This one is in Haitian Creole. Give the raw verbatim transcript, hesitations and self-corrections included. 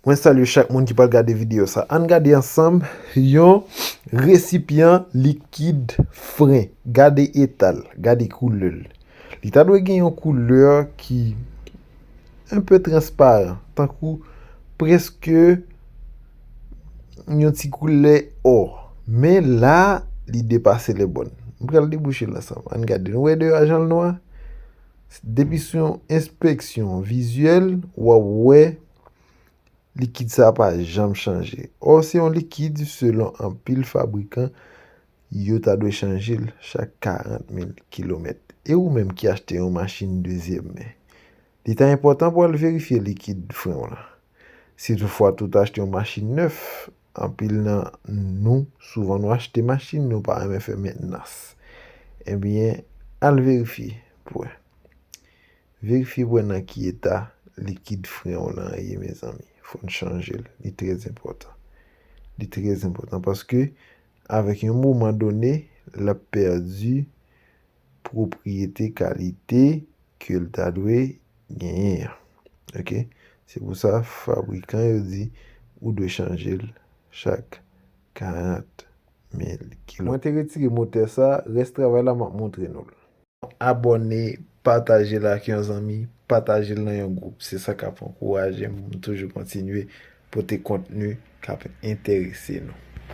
Mwen salye chak moun ki pral gade videyo sa. Ann gade ansanm yon resipyan likid fren. Gade eta l, gade koulè l. Li ta dwe gen yon koulè ki enpe transparan, tankou prèske yon ti koulè ò. Men la, li depase lè bòn. M pral debouche l ansanm. Ann gade, nou wè deyò a jan l nwa? Depi sou yon enspeksyon vizyèl, w ap wè likid sa pa janm chanje. Ò, se yon likid selon anpil fabrikan, yo ta dwe chanje l chak karant mil kilomèt. E ou menm ki achte yon machin dezyèm men, li ta enpòtan pou w al verifye likid fren w lan. Si toutfwa tou w ta achte yon machin nèf, anpil nan nou, souvan nou achte machin, nou pa renmen fè mentnans. Ebyen, al verifye pou wè. Verifye pou wè nan ki eta likid fren w lan ye, mezanmi. Fò n chanje l. Li trè enpòtan. Li trè enpòtan paske avèk yon moman done, l ap pèdi pwopriyete kalite ke l ta dwe genyen an. Oke? Se pou sa fabrikan yo di ou dwe chanje l chak karant mil kilomèt. Mwen te retire motè sa, rès travay la m ap montre nou l. Abòne, pataje l ak yon zanmi, pataje l nan yon gwoup. Se sa k ap ankouraje m, m toujou kontinye pote kontni k ap enterese nou.